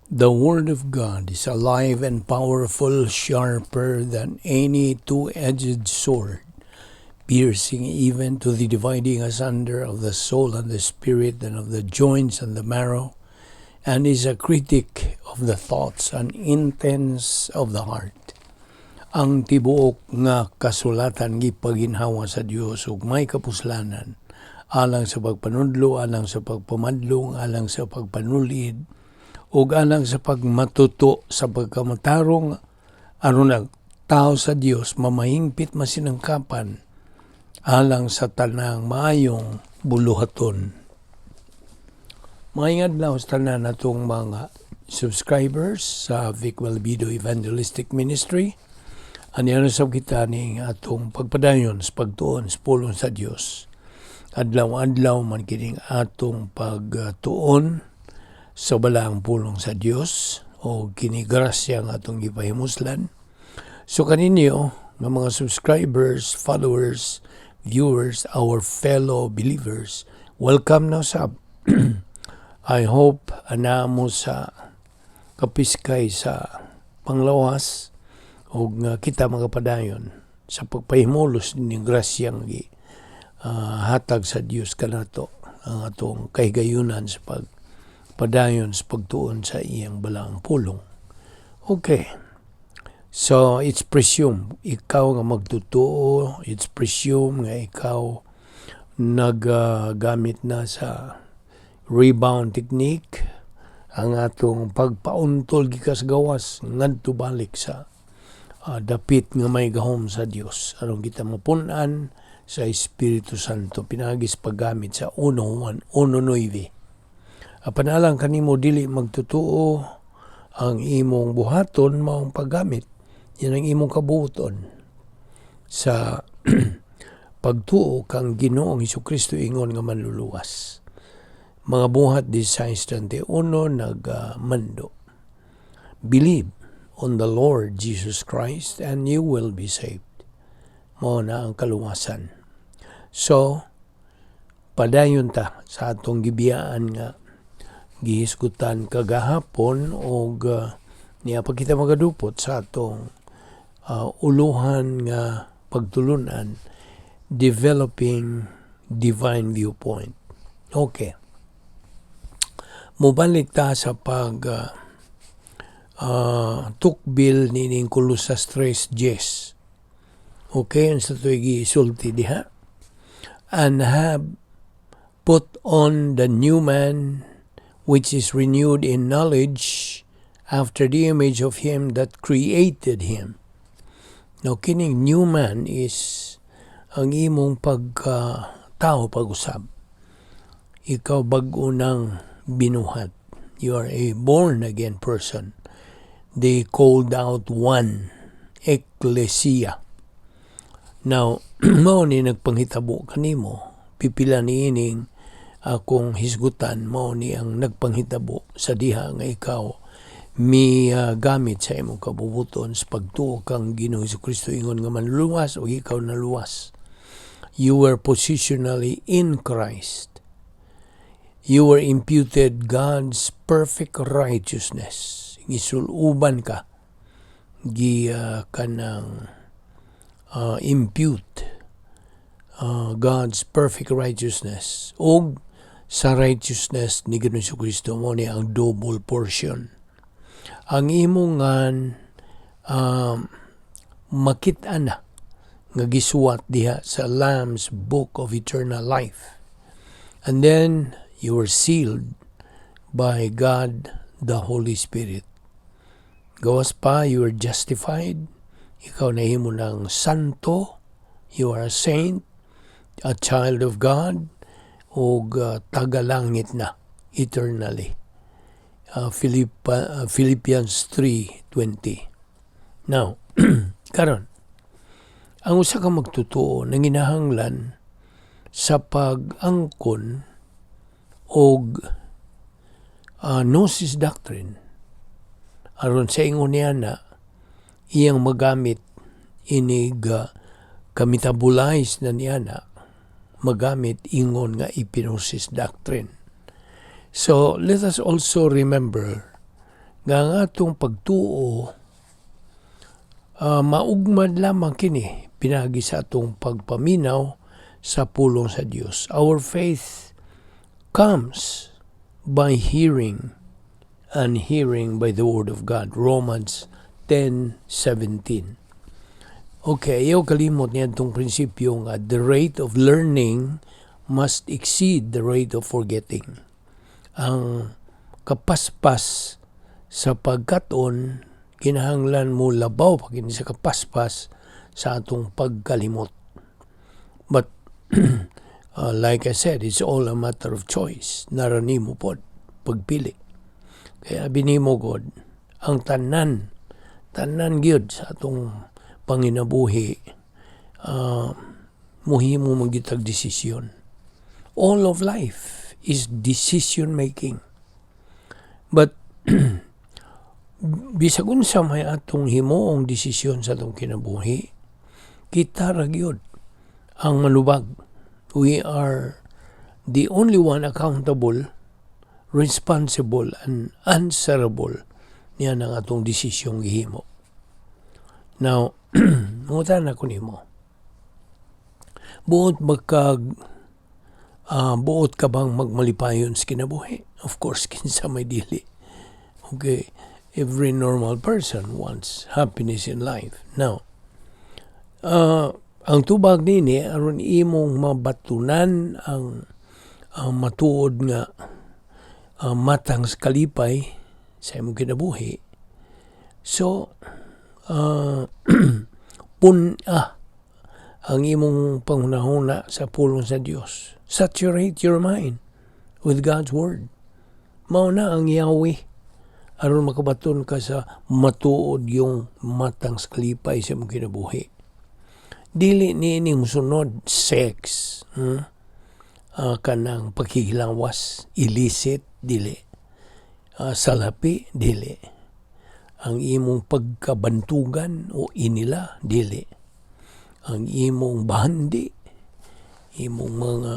The Word of God is alive and powerful, sharper than any two-edged sword, piercing even to the dividing asunder of the soul and the spirit and of the joints and the marrow, and is a critic of the thoughts and intents of the heart. Ang tibuok nga kasulatan gipaginhawa sa Dios ug may kapuslanan alang sa pagpanudlo, alang sa pagpamadlong, alang sa pagpanulid, ug alang sa pagmatuto sa pagkamatarong, aron ang tao sa Dios mamahingpit, masinangkapan alang sa tanang maayong buluhaton. Maayong adlaw sa tanan natong mga subscribers sa Vic Valbido Evangelistic Ministry. Aniya na sab kita ning atong pagpadayon sa pagtuon sa pulong sa Dios. Adlaw-adlaw man kining atong pagtuon sa balaang pulong sa Dios o kini grasya nga atong gipahimuslan. So kaninyo nga mga subscribers, followers, viewers, our fellow believers, welcome na sab. I hope ana mo sa kapiskay sa panglawas ug nga kita magapadayon sa pagpahimulos ning grasyang gi hatag sa Dios kanato, ang atong kahigayunan sa pagpadayon sa pagtuon sa iyang balaang pulong. Okay. So, it's presumed, ikaw nga magtutuo, it's presumed nga ikaw naggamit na sa rebound technique, ang atong pagpauntol gikas gawas ngadto balik sa dapit nga may gahom sa Dios aron kita mapun-an sa Espiritu Santo pinaagi sa paggamit sa 1 Juan 1:9. Apan alang kanimo dili magtotoo, ang imong buhaton maong paggamit yan ang imong kabuoton sa pagtuo kang Ginoong Hesus ingon nga manluluwas. Mga Buhat 16:31 nagmando, "Believe on the Lord Jesus Christ and you will be saved." Mao na ang kaluwasan. So, padayon ta sa atong gibiyaan nga gihisgutan kagahapon og niya pa kita magadupot sa atong uluhan nga pagtulunan, developing divine viewpoint. Okay. Mubalik ta sa pag tukbil nining Colosas 3:10. Okay, ang sa ito'y gisulti diha. "And have put on the new man, which is renewed in knowledge after the image of him that created him." Now, kining new man is ang imong pagka tao pag-usab. Ikaw bag-o nang binuhat. You are a born again person. The called out one, ecclesia. Now, mao ni nagpanghitabo kanimo. Pipila ni ining akong hisgutan, mao ni ang nagpanghitabo sa diha nga ikaw mi gamit sa imong kabubuton sa pagtuo kang Ginoong Kristo ingon nga manluluwas o ikaw naluwas. You were positionally in Christ. You were imputed God's perfect righteousness. Gisuluban ka gi kanang impute God's perfect righteousness ug sa righteousness ni Ginoong Kristo mo ni ang double portion. Ang imong ngan makit-an na nga gisuwat diha sa Lamb's Book of Eternal Life. And then you were sealed by God the Holy Spirit. Gawas pa, you were justified. Ikaw nahimo ng santo. You are a saint, a child of God, ug tagalangit na eternally. Philippians 3:20. Now, karon ang usa ka magtotoo nanginahanglan sa pag-angkon og gnosis doctrine aron sa ingon niya na iyang magamit inig ka-metabolize na niya na magamit ingon nga epignosis doctrine. So let us also remember Nga ang atong pagtuo maugmad lamang kini pinagi sa atong pagpaminaw sa pulong sa Dios. Our faith comes by hearing, and hearing by the word of God. Romans 10:17. Okay, ayaw kalimot niya itong prinsipyo nga the rate of learning must exceed the rate of forgetting. Ang kapaspas sa pagkat-on kinahanglan mo labaw pa kini sa kapaspas sa atong pagkalimot. But like I said, it's all a matter of choice. Naa ra nimo pod pagpili. Kaya binimo God, ang tanan, tanan gyud sa atong panginabuhi, muhimo man gyud tag desisyon. All of life is decision making. But bisag unsa may atong himuong desisyon sa atong kinabuhi, kita ra gyud ang manubag. We are the only one accountable, responsible, and answerable niya ng atong desisyong gihimo. Now, mangutana ko nimo. Buot ka bang magmalipayon sa kinabuhi? Of course, kinsa may dili. Okay, every normal person wants happiness in life. Now, ang tubag nini aron imong mabatunan ang matuod nga matang sa kalipay sa imong kinabuhi. So, pun-a ang imong panghunahuna sa pulong sa Dios. Saturate your mind with God's word. Mao na ang yawi aron makabaton ka sa matuod yung matang sa kalipay sa imong kinabuhi. Dili ni ining musunod sex, Kanang pagkikilawas, illicit, dili. Salapi, dili. Ang imong pagkabantugan o inila, dili. Ang imong bahandi, imong mga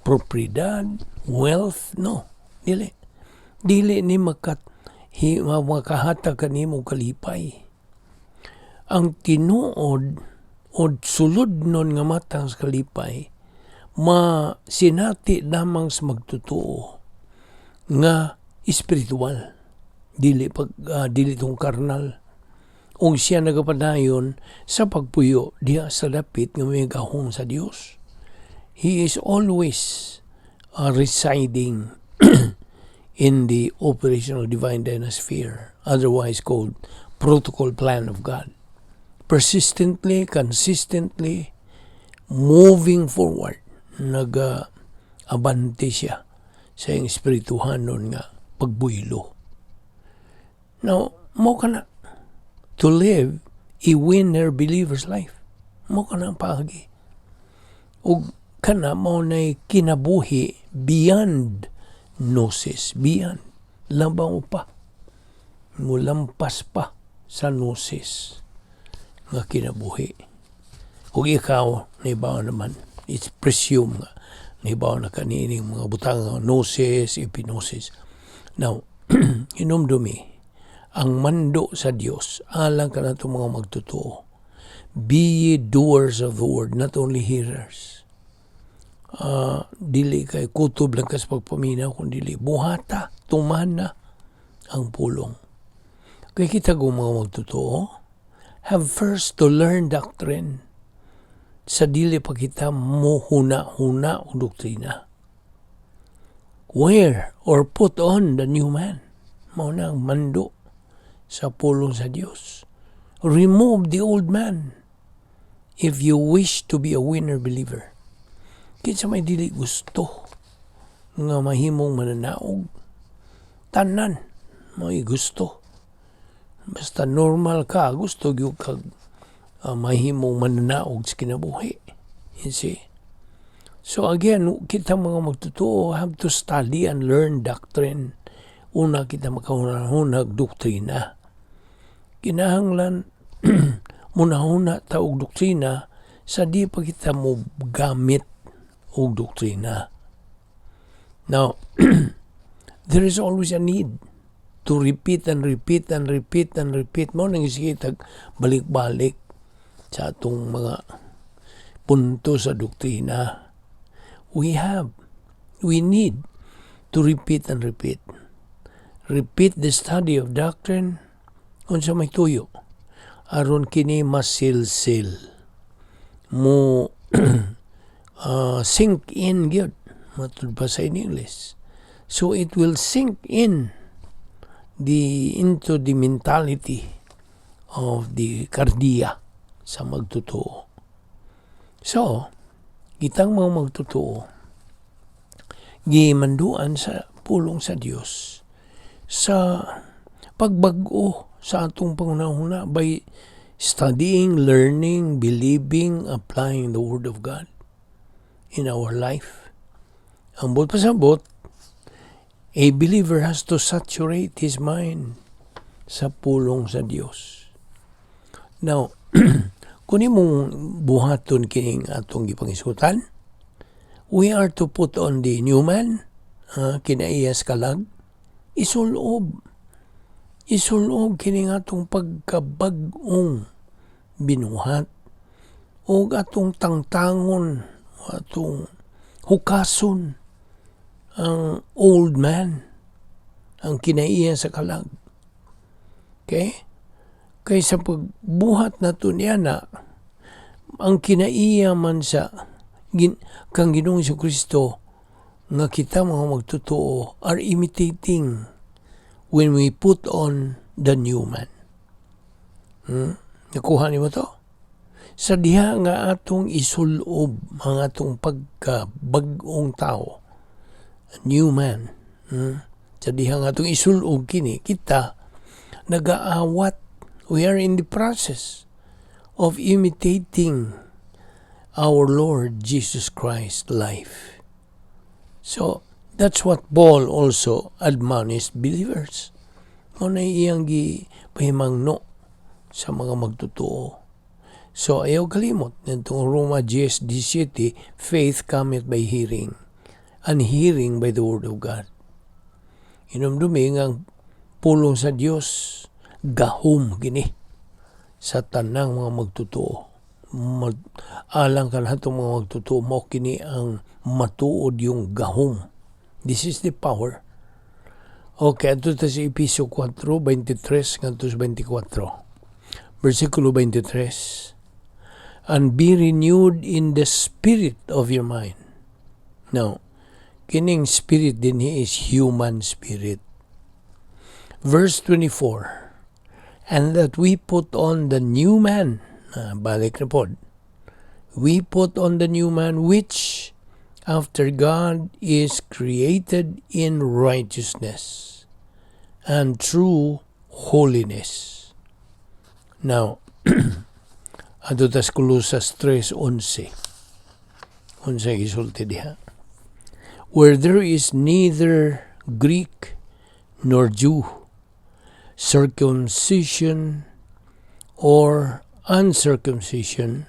propriedad, wealth, no, dili. Dili ni makahatag kanimo kalipay. Ang tinuod o sulod nun nga matang sa kalipay, masinati lamang sa magtotoo nga espiritual, dili pag dili tong karnal, ug siya nagapadayon sa pagpuyo diha sa dapit nga may gahom sa Dios. He is always residing in the operational divine dynasphere, otherwise called protocol plan of God, persistently, consistently moving forward. Naga abante siya sa iyang espirituhanon nga pagbuylo. Now, mao kana to live a winner believer's life. Mao kana ang paagi. Ug kana mao nay kinabuhi beyond gnosis, beyond, labaw pa, mulampas pa sa gnosis nga kinabuhi. Ug ikaw, nahibaw naman, it's presume nga nahibaw na kanining mga butang nga gnosis, epignosis. Now, hinumdumi, ang mando sa Dios alang kanatong mga magtotoo: "Be ye doers of the word, not only hearers." Dili kay kutob lang kas pagpaminaw, kun dili buhata, tumana ang pulong. Kay kita kung mga magtotoo have first to learn doctrine sa dili pa kita mohuna-huna og doktrina. Wear or put on the new man. Mao na ang mando sa pulong sa Dios. Remove the old man if you wish to be a winner believer. Kinsa may dili gusto nga mahimong mananaog? Tanan may gusto. Basta normal ka, gusto gyud kag mahimong mananaog sa kinabuhi. You see? So again, kita mga magtotoo have to study and learn doctrine. Una kita makahunahunag doktrina. Kinahanglan munahuna ta og doktrina sa di pa kita mo gamit og doktrina. Now, there is always a need. to repeat and repeat and repeat and repeat. Mao nang sige balik-balik sa atong mga punto sa doktrina. We need to repeat and repeat. Repeat the study of doctrine unsa may tuyo aron kini masilsil mo, sink in gyud, matud pa sa in English. So it will sink in the into the mentality of the kardiya sa magtotoo. So, kitang mga magtotoo, gimanduan sa pulong sa Dios sa pagbag-o sa atong panghuna-huna by studying, learning, believing, applying the Word of God in our life. Ang buot pasabot, a believer has to saturate his mind sa pulong sa Dios. Now, kung imong buhaton kining atong gipangisgutan, we are to put on the new man, kinaiyas kalag, isulob. Isulob kining atong pagkabag-ong binuhat o atong tangtangon, atong hukason ang old man, ang kinaiya sa kalag. Okay? Kay sa pagbuhat nato niya na, ang kinaiya man sa kang Ginoong Kristo nga kita mga magtotoo are imitating when we put on the new man. Nakuha nimo to? Sa diha nga atong isulob ang atong pagkabag-ong tao, a new man. Sa diha nga atong isulob kini, kita nagaawat. We are in the process of imitating our Lord Jesus Christ life. So, that's what Paul also admonished believers. Mao na iyang gipahimangno sa mga magtotoo. So, ayaw kalimot nitong Roma 10:17, faith cometh by hearing, and hearing by the word of God. Inumdumi nga ang pulong sa Dios gahom gini sa tanang mga magtotoo. Alang kanatong mga magtotoo, mao kini ang matuod yung gahom. This is the power. Okay, adto ta sa Epeso 4:23 ngadto sa 24. Versikulo 23. "And be renewed in the spirit of your mind." Now, kining spirit din is human spirit. Verse 24. "And that we put on the new man." Balik na pod. "We put on the new man, which after God is created in righteousness and true holiness." Now, adto tas Colosas 3:11. Unsa gisulti diha? "Where there is neither Greek nor Jew, circumcision or uncircumcision,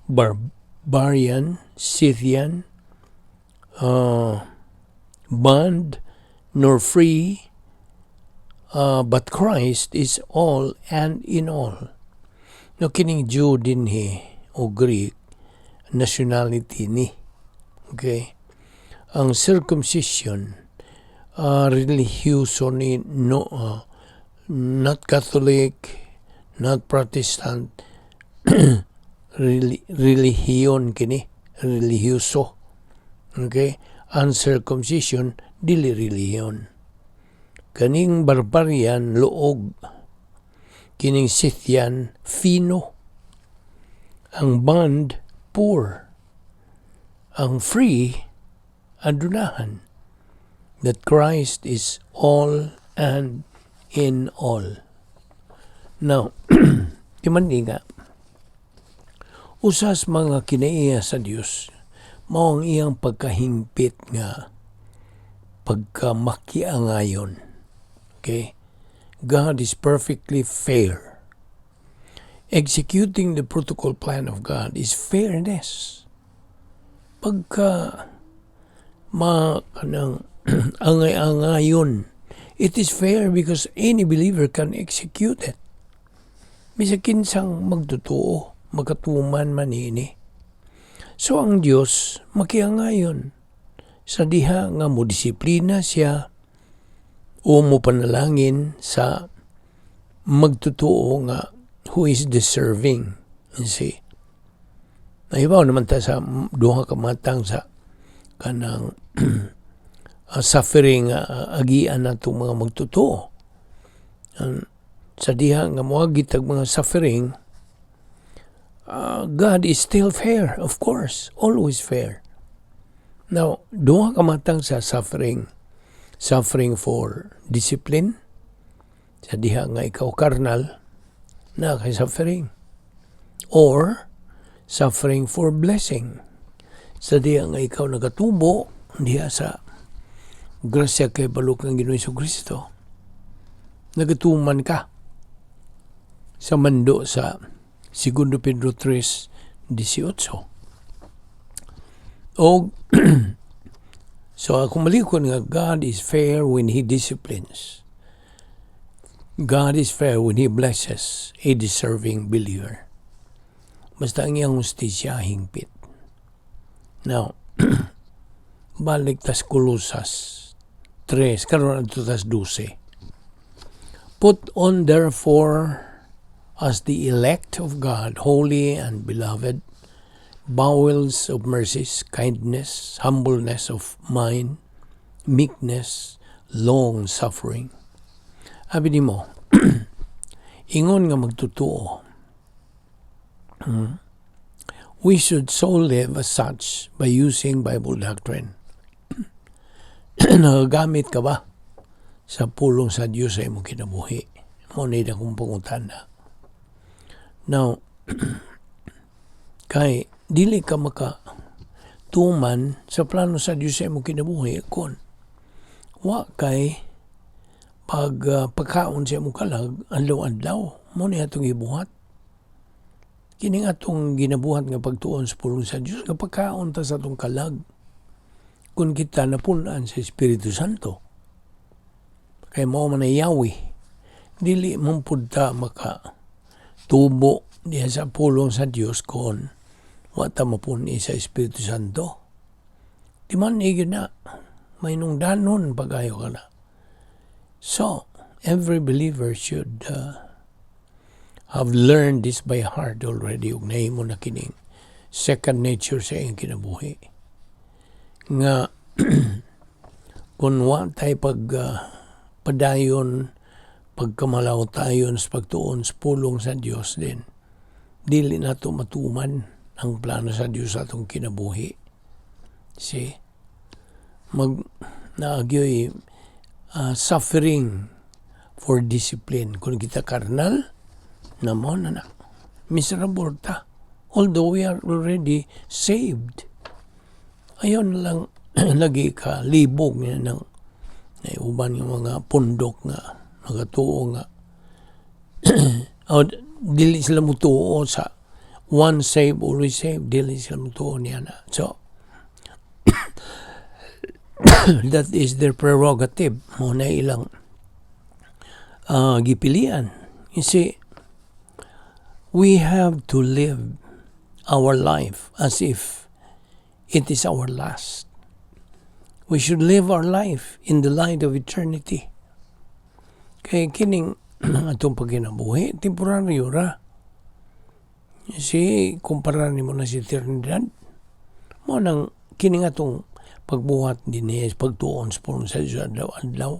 barbarian, Scythian, bond nor free, but Christ is all and in all." No, kining Jew dinhi o Greek, nationality ni. Okay? Ang circumcision, religyoso ni, no, not Catholic, not Protestant, relihiyon kini, religyoso. Okay? Uncircumcision, dili relihiyon. Kaning barbarian, luog. Kining Scythian, fino. Ang bond, poor. Ang free, adunahan. That Christ is all and in all. Now, timan nga, usas mga kinaiya sa Dios, mao ang iyang pagkahingpit nga pagkamakiangayon. Okay? God is perfectly fair. Executing the protocol plan of God is fairness. Pagka ma kanang angay-angayon It is fair because any believer can execute it. Bisag kinsang magtotoo, makatuman man ini. So ang Dios makiangayon sa diha nga mo disiplina siya o mo panalangin sa magtotoo nga who is deserving. You see? Nahibaw naman ta sa duha ka matang sa kanang suffering agian natong mga magtotoo. Sa diha nga moagi tag mga suffering, God is still fair, of course, always fair. Now, duha ka matang sa suffering. Suffering for discipline, sa diha nga ikaw karnal, na kay suffering. Or, suffering for blessing. Sa diha nga ikaw nagatubo, diha sa grasya kay balok ng Ginoo Kristo, nagatuman ka sa mando sa Segundo Pedro 3:18. O so ako malikon nga God is fair when He disciplines. God is fair when He blesses a deserving believer. Basta ang iyang hustisya hingpit. Now, balik tas Kolosas 3, karon adto tas 12. "Put on therefore as the elect of God, holy and beloved, bowels of mercies, kindness, humbleness of mind, meekness, long suffering." Abi nimo, ingon nga magtotoo. We should so live as such by using Bible doctrine. Nagagamit ka ba sa pulong sa Dios sa imong kinabuhi? Mao ni akong pangutana. Now, kay dili ka maka tuman sa plano sa Dios sa imong kinabuhi kung wa kay pagkaon sa imong kalag adlaw-adlaw. Mao ni atong gibuhat. Kining atong ginabuhat nga pagtuon sa pulong sa Dios, nga pagkaon ta sa atong kalag kung kita napun-an sa Espiritu Santo. Kay mao man ay Yahweh. Dili man pud ta maka tubo diha sa pulong sa Dios kon wa ta mapun-i sa Espiritu Santo. Di man igid na may nungdanon pagayo ka na. So, every believer should have learned this by heart already ug nahimo na kining second nature sa iyang kinabuhi. Nga kung wa tay pag padayon pagkamalawtayon sa pagtuon sa pulong sa Dios, din dili nato matuman ang plano sa Dios sa atong kinabuhi. See? Mag naagyoy suffering for discipline. Kung kita karnal, na mo na na. Miserable ta. Although we are already saved. Ayaw na lang lagi ka libog niya ng ay, uban yung mga pundok nga nagatuo nga o dili sila mutuo sa "once saved, always saved." Dili sila mutuo niya na. So that is their prerogative mo na ilang gipilian. You see, we have to live our life as if it is our last. We should live our life in the light of eternity. Kay kining atong pagkinabuhi, temporaryo ra. Si kumpara nimo na sa eternidad, mo nang kining atong pagbuhat dinhi, pagtuon sa pulong sa Dios adlaw-adlaw.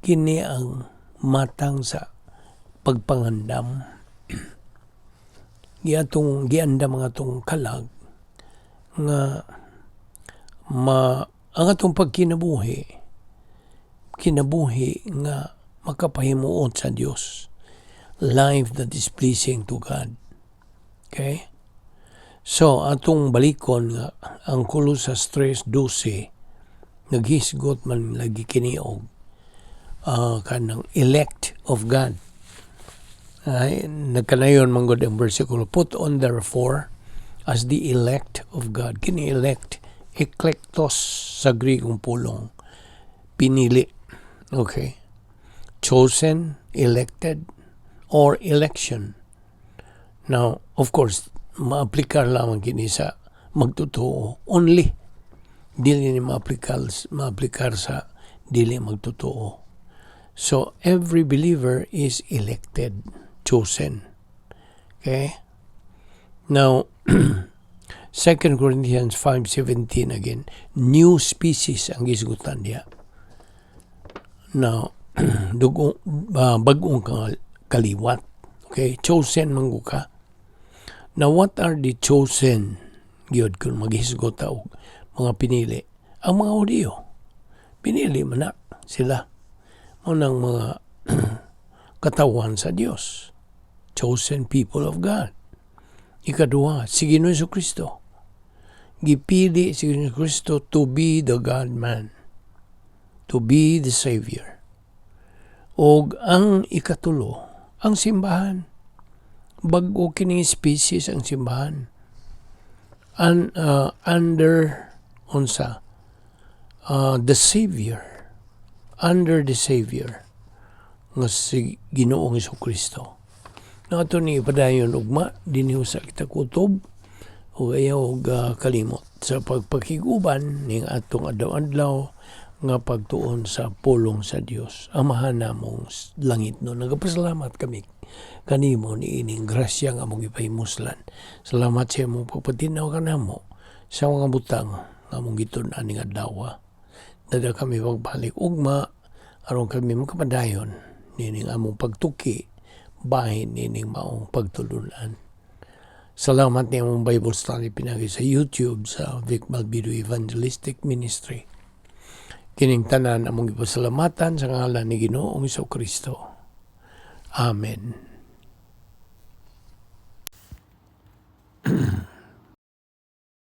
Kini ang matang sa pagpangandam. Giatong giandam ang atong kalag nga ma ang atong pagkinabuhi, kinabuhi nga makapahimuot sa Dios, life that is pleasing to God. Okay, so atong balikon nga ang Kolosas 3:12 naghisgot man lagi kini og kanang elect of God. Ay, nagkanayon man gud ang versikulo, "Put on therefore as the elect of God." Kini elect, eklektos sa Grikong pulong, pinili. Okay? Chosen, elected, or election. Now, of course, maaplikar lamang kini sa magtotoo only. Dili ni maaplikar sa dili magtotoo. So, every believer is elected, chosen. Okay? Now, 2 Corinthians 5:17 again, new species ang gisgutan diha. Now, dugo, bag-ong kaliwat. Okay? Chosen man ka. Now, what are the chosen? Gyud kung maghisgot ta og mga pinili. Ang mga Hudiyo. Pinili man na sila. Mao nang mga katawan sa Dios. Chosen people of God. Ikaduha, si Ginoong Kristo. Gipili si Ginoong Kristo to be the God-man. To be the Savior. Og ang ikatulo, ang simbahan. Bag-o kining species ang simbahan. Under unsa, the Savior, under the Savior nga si Ginoong Kristo. Na ato ni ipadayon ugma dinhi sa kita kutob ug ayaw og kalimot sa pagpakig-uban ning atong adlaw-adlaw nga pagtuon sa pulong sa Dios. Amahan namong langit no, nagapasalamat kami kanimo niining grasya nga among gipahimuslan. Salamat sa imong pagpatinaw kanamo sa mga butang nga among gitun-an ning adlaw. Dada kami pagbalik ugma aron kami makapadayon nining among pagtuki bahin nining maong pagtulunan. Salamat ni among Bible study pinagi sa YouTube sa Vic Malbido Evangelistic Ministry. Kining tanan among gipasalamatan sa ngalan ni Ginoong Kristo. Amen.